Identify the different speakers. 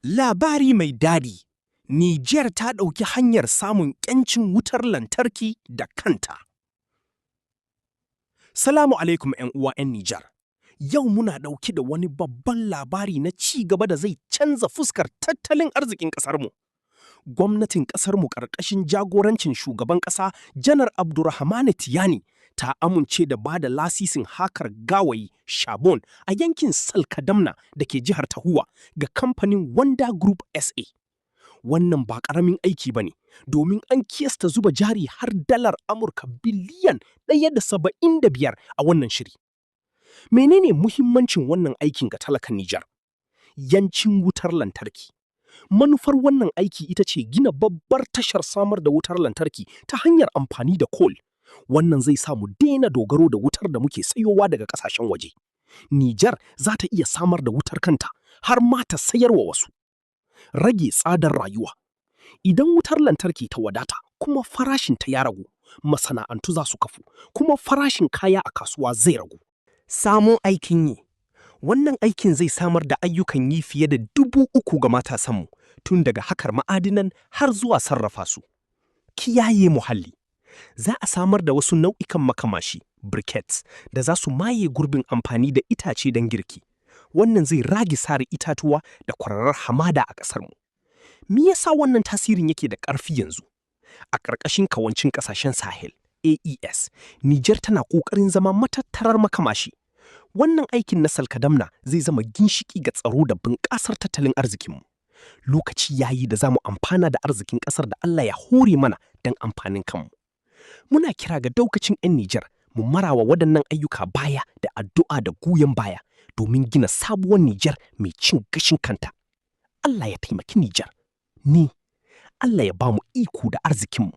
Speaker 1: Labari mai dadi, Nijar ta ɗauki hanyar samun 'yancin wutar lantarki da kanta. Salamu alaikum 'yan uwa 'yan Nijar. Yau muna ɗauke da wani babban labari na ci gaba da zai canza fuskar tattalin arzikin ƙasarmu. Gwamnatin ƙasarmu ƙarƙashin jagorancin shugaban ƙasa Janar Abdurrahmane Tiyani ta amince da ba da lasisin hakar gawayi charbon a yankin Salkadamna da ke jihar Tahoua ga kamfanin Wanda Group SA. Wannan ba ƙaramin aiki ba ne, domin an kiyasta zuba jari har dalar Amurka biliyan 1.75 a wannan shiri. Menene muhimmancin wannan aikin ga talakan Nijar? Yancin wutar lantarki. Manufar wannan aiki ita ce gina babbar tashar samar da wutar lantarki ta hanyar amfani da coal. Wannan zai sa mu daina dogaro da wutar da muke sayowa daga ƙasashen waje. Nijar za ta iya samar da wutar kanta har ma ta sayarwa wasu. Rage tsadar rayuwa. Idan wutar lantarki ta wadata kuma farashin ta ya ragu, masana'antu za su kafu kuma farashin kaya a kasuwa zai ragu. Samun aikin yi. Wannan aikin zai samar da ayyukan yi fiye da 3,000 ga matasanmu, tun daga hakar ma'adinan har zuwa sarrafa su. Kiyaye muhalli. Za a samar da wasu nau'ikan makamashi, briquettes, da za su maye gurbin amfani da itace don girki. Wannan zai rage sare itatuwa da kwararar hamada a ƙasarmu. Me yasa wannan tasirin yake da ƙarfi yanzu? A ƙarƙashin kawancin ƙasashen Sahel, AES, Nijar tana ƙoƙarin zama matattarar makamashi. Wannan aikin na Salkadamna zai zama ginshiƙi ga tsaro da bunƙasar tattalin arzikinmu. Lokaci ya yi da za mu amfana da arzikin ƙasar da Allah ya hore mana don amfanin kanmu. Muna kira ga daukacin 'yan Nijar mu marawa waɗannan ayyuka baya da addu'a da goyon baya domin gina sabuwar Nijar mai cin gashin kanta. Allah ya taimaki Nijar. Ni, Allah ya ba mu iko da arzikinmu.